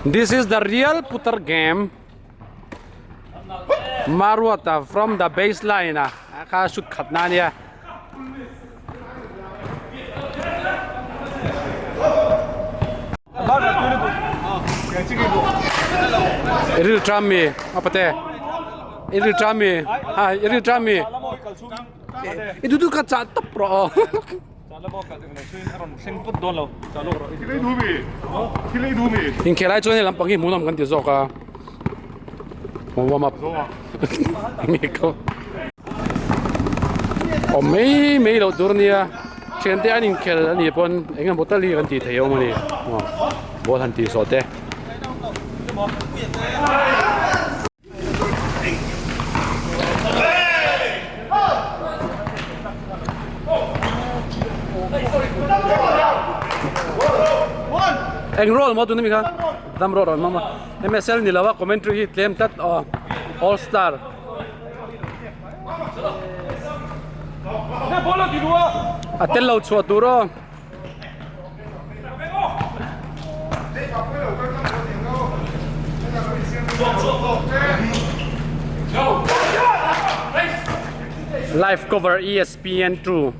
This is the real putar game. Maruata from the baseline a kha shoot khat na ania. Ril tram mi apate ril tram mi ha ril tram mi i du du ka cha top ro aw. Inkhel lai chuan hei lampang hi hmuhnawm kan ti zawk a warm up nge ko awm mai mai loh tur ania thiante an inkhel a nih pawn eng emaw tal hi kan tih theih awm a ni ball han tih zawh te. Eng role maw tuna mi kha dam rawh rawn mama MSL ni lo a commentary hi tlem tlat aw all star a tel lo chhuah tur aw. Live cover ESPN 2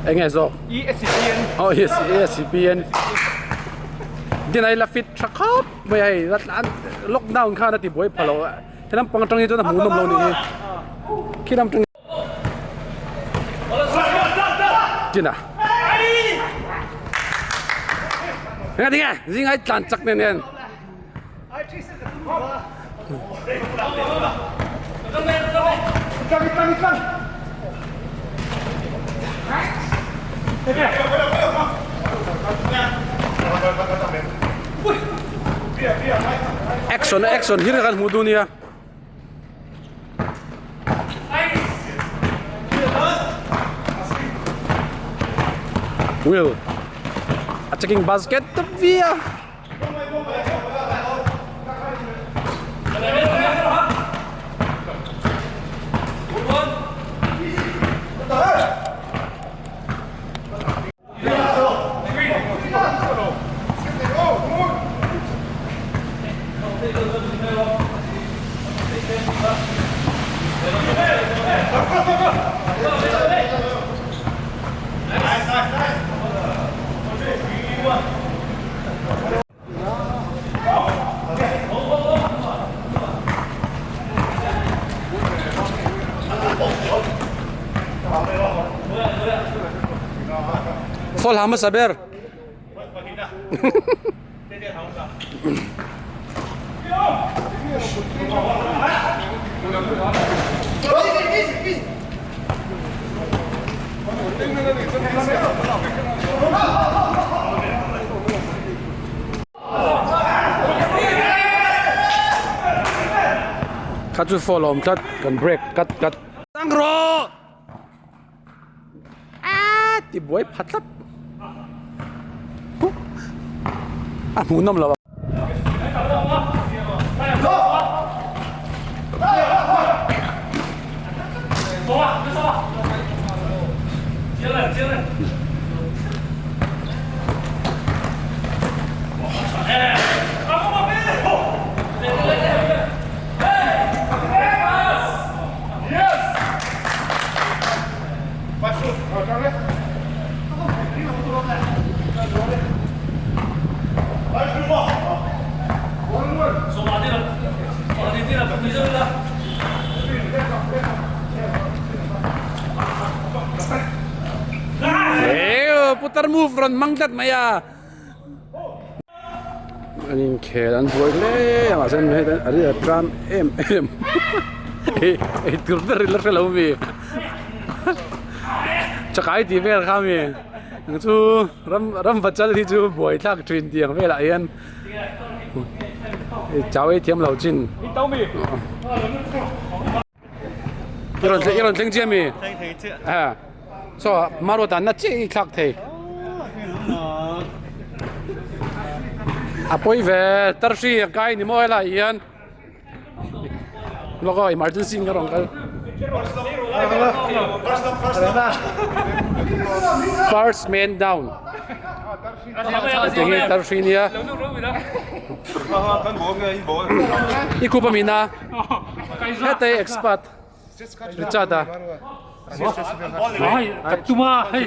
Enge zawk? ESPN. Oh yes, ESPN. Din ai la fit tha khawp mai hei lockdown khan a ti buai pha lo helam pang atang hi chuan a hmuhnawm lo nih hi khilam atang Tina. Nga tinge zing ai tlan chak nen nen. Action action hi kan hmu du nia. Will a checking basket ta via. Fall ha hmasa ber. Kha chu fall a awm tlat kan break kat kat. Tang rawh! Aaa ti buai pha tlat. A hmuhnawm lo a. Putar move rawn hmang tlat mai a. An inkhel an buai hle a mahse hei a ri a tram em em ei ei tur ber in la hre lo mi chakai tih vel kha mi ang chu ram ram vachal hi chu buai thlak thin tiang velah hian chau ei thiam lo chin i rawn i rawn thleng chiah mi saw hmanraw danna chiah hi thlak thei a pawi ve tarhri a kai ni maw helaiah hian. Lawk aw emergency in ka rawn kal. First man down. Heti hi tar hri nia. I khup a mina. Heta hi expert. Richard a. Ka tuma hei.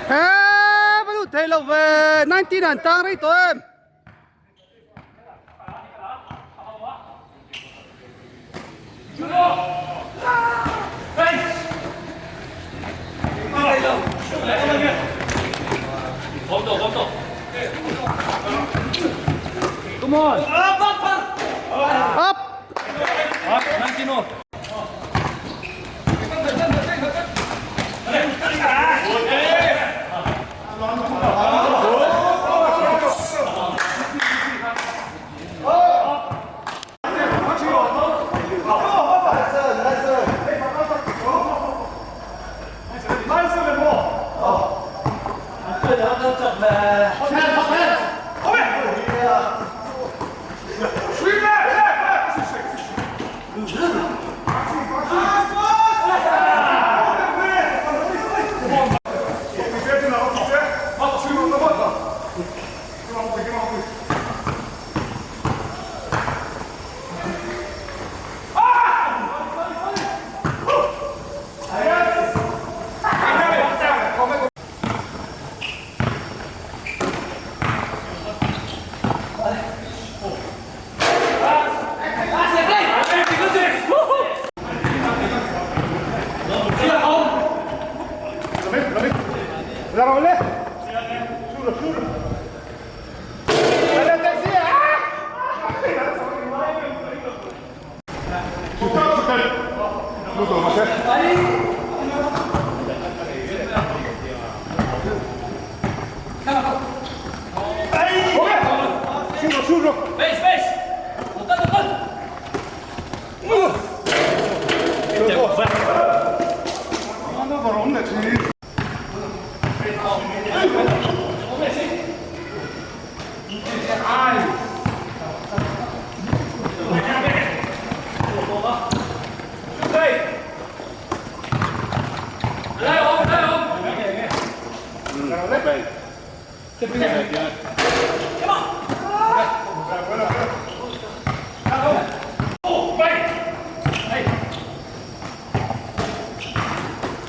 Eee va lut thei lo ve 19 an tang rei tawh em. Come on. Up.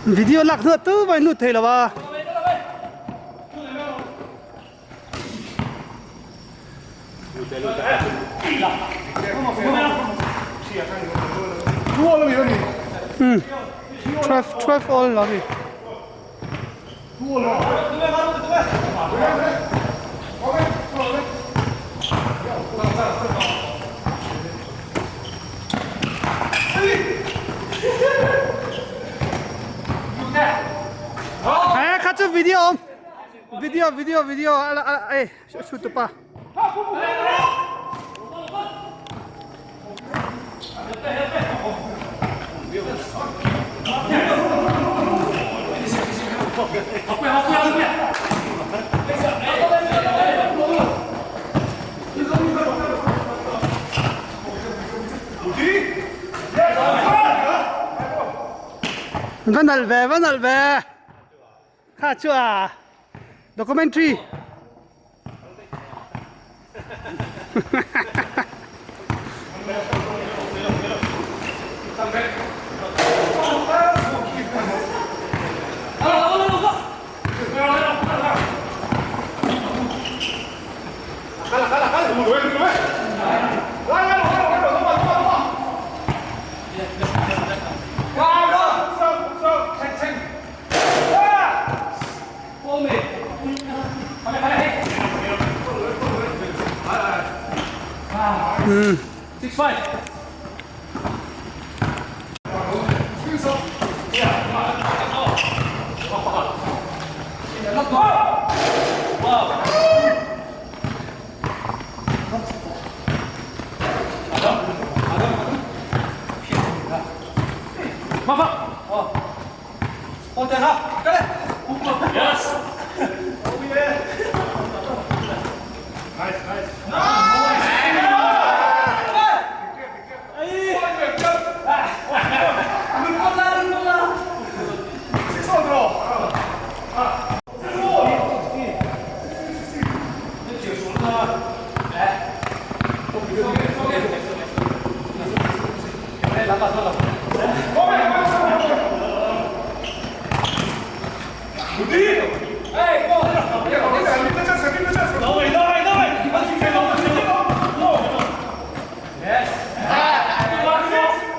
Video lak hnuah tu mai lut thei lo a. Hmm. 12 12 all lo mi. He kha chu video awm video video video a e shoot tu pa. Va nalh ve va nalh ve kha chu a documentary.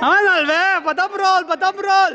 A nalh ve, badam roll, badam roll.